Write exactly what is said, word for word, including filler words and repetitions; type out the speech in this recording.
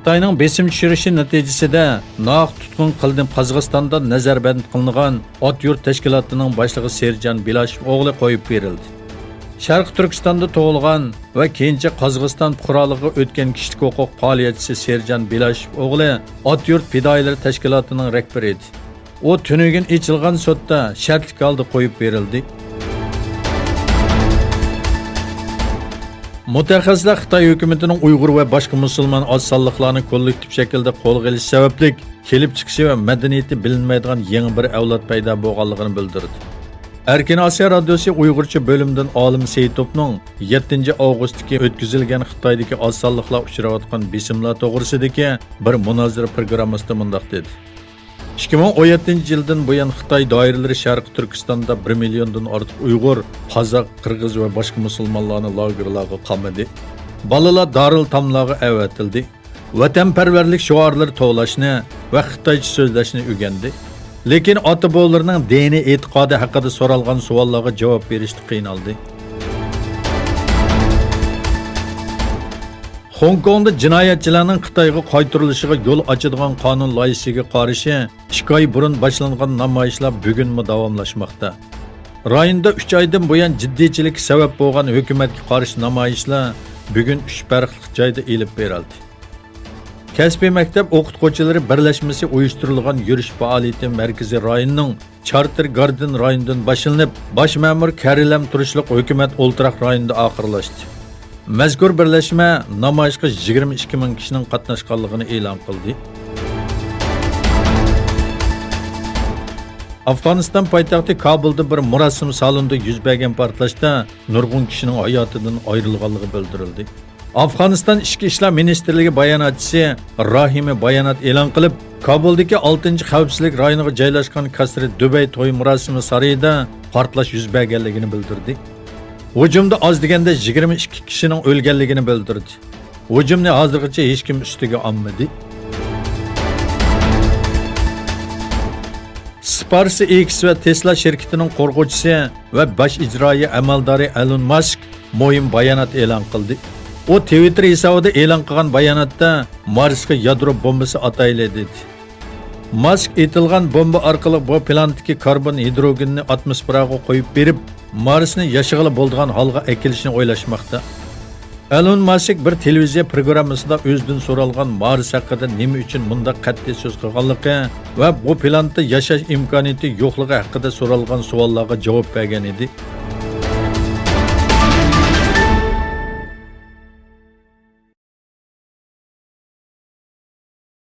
خىتاينىڭ بېسىم چۈشۈرۈشى نەتىجىسىدە ناھەق تۇتقۇن قىلىنىپ، قازاقىستاندا نەزەربەند قىلىنغان ئات يۇرت تەشكىلاتىنىڭ باشلىقى سېرجان بىلاشېف ئوغلى قويۇپ بېرىلدى. شەرقىي تۈركىستاندا تۇغۇلغان ۋە كېيىنچە قازاقىستان پۇقرالىقىغا ئۆتكەن كىشىلىك ھوقۇق پائالىيەتچىسى سېرجان بىلاشېف ئوغلى ئات يۇرت پىدائىيلىرى تەشكىلاتىنىڭ رەھبىرى ئىدى. ئۇ تۈنۈگۈن ئېچىلغان سوتتا شەرتلىك ھالدا قويۇپ بېرىلدى. مۇتەخەسسىسلەر خىتاي ھۆكۈمىتىنىڭ ئۇيغۇر ۋە باشقا مۇسۇلمان ئاز سانلىقلارنى كوللېكتىپ شەكىلدە قولغا ئېلىش سەۋەبلىك، كېلىپ چىقىشى ۋە مەدەنىيىتى بىلىنمەيدىغان يېڭى بىر ئەۋلاد پەيدا بولغانلىقىنى بىلدۈردى. ئەركىن ئاسىيا رادىيوسى ئۇيغۇرچە بۆلۈمىدىن ئالىم سېيىتوفنىڭ يەتتىنچى ئاۋغۇستتىكى ئۆتكۈزۈلگەن خىتايدىكى ئاز سانلىقلار ئۇچراۋاتقان بېسىملار توغرىسىدىكى بىر مۇنازىرە پروگراممىسىدا مۇنداق دېدى. ئىككى مىڭ ئون يەتتىنچى يىلدىن بۇيان خىتاي دائىرىلىرى شەرقىي تۈركىستاندا بىر مىليوندىن ئارتۇق ئۇيغۇر، قازاق، قىرغىز ۋە باشقا مۇسۇلمانلارنى لاگېرلارغا قامىدى. بالىلار دارىلئېتاملارغا ئەۋەتىلدى. ۋەتەنپەرۋەرلىك شوئارلىرى توۋلاشنى ۋە خىتايچە سۆزلەشنى ئۆگەندى. لېكىن ئاتا-بوۋىلىرىنىڭ دىنىي ئېتىقادى ھەققىدە سورالغان سوئاللارغا جاۋاب بېرىشتە قىينالدى. خوڭكوڭدا جىنايەتچىلەرنىڭ خىتايغا قايتۇرۇلۇشىغا يول ئاچىدىغان قانۇن لايىھىسىگە قارشى ئىككى ئاي بۇرۇن باشلانغان نامايىشلار بۈگۈنمۇ داۋاملاشماقتا. رايوندا ئۈچ ئايدىن بۇيان جىددىيچىلىككە سەۋەب بولغان ھۆكۈمەتكە قارشى نامايىشلار بۈگۈن ئۈچ پەرقلىق جايدا ئېلىپ بېرىلدى. كەسپىي مەكتەپ ئوقۇتقۇچىلىرى بىرلەشمىسى ئۇيۇشتۇرۇلغان يۈرۈش پائالىيىتى مەركىزىي رايوننىڭ چارتېر گاردېن رايونىدىن باشلىنىپ، باش مەمۇر كەرىلەم تۇرۇشلۇق ھۆكۈمەت ئولتۇراق رايونىدا ئاخىرلاشتى. مەزكۇر بىرلەشمە نامايىشقا يىگىرمە ئىككى مىڭ كىشىنىڭ قاتناشقانلىقىنى ئېلان قىلدى. ئافغانىستان پايتەختى كابۇلدا بىر مۇراسىم سالونىدا يۈز بەرگەن پارتلاشتا نۇرغۇن كىشىنىڭ ھاياتىدىن ئايرىلغانلىقى بىلدۈرۈلدى. ئافغانىستان ئىچكى ئىشلار مىنىستىرلىكى باياناتچىسى راھىمى بايانات ئېلان قىلىپ، كابۇلدىكى ئالتىنچى خەۋپسىزلىك رايونىغا جايلاشقان كاسرى دۇبەي توي مۇراسىمى سارىيىدا پارتلاش يۈز بەرگەنلىكىنى بىلدۈردى. ھۇجۇمدا ئاز دېگەندە يىگىرمە ئىككى كىشىنىڭ ئۆلگەنلىكىنى بىلدۈردى. ھۇجۇمنى ھازىرغىچە ھېچكىم ئۈستىگە ئالمىدى. سپارس ئېكس ۋە تېسلا شىركىتىنىڭ قۇرغۇچىسى ۋە باش ئىجرائىي ئەمەلدارى ئەلون ماسك مۇھىم بايانات ئېلان قىلدى. ئۇ تىۋىتتېر ھېسابىدا ئېلان قىلغان باياناتتا مارسقا يادرو بومبىسى ئاتايلى دېدى. ماسك ئېتىلغان بومبا ئارقىلىق بۇ پلانېتتىكى كاربون ھىدروگېننى ئاتموسفېراغا قويۇپ بېرىپ، مارسنى ياشىغىلى بولىدىغان ھالغا ئەكېلىشنى ئويلاشماقتا. ئەلون ماسك بىر تېلېۋىزىيە پروگراممىسىدا ئۆزىدىن سورالغان مارس ھەققىدە نېمە ئۈچۈن مۇنداق قەتئىي سۆز قىلغانلىقى ۋە بۇ پلانېتتا ياشاش ئىمكانىيىتى يوقلۇقى ھەققىدە سورالغان سوئاللارغا جاۋاب بەرگەن ئىدى.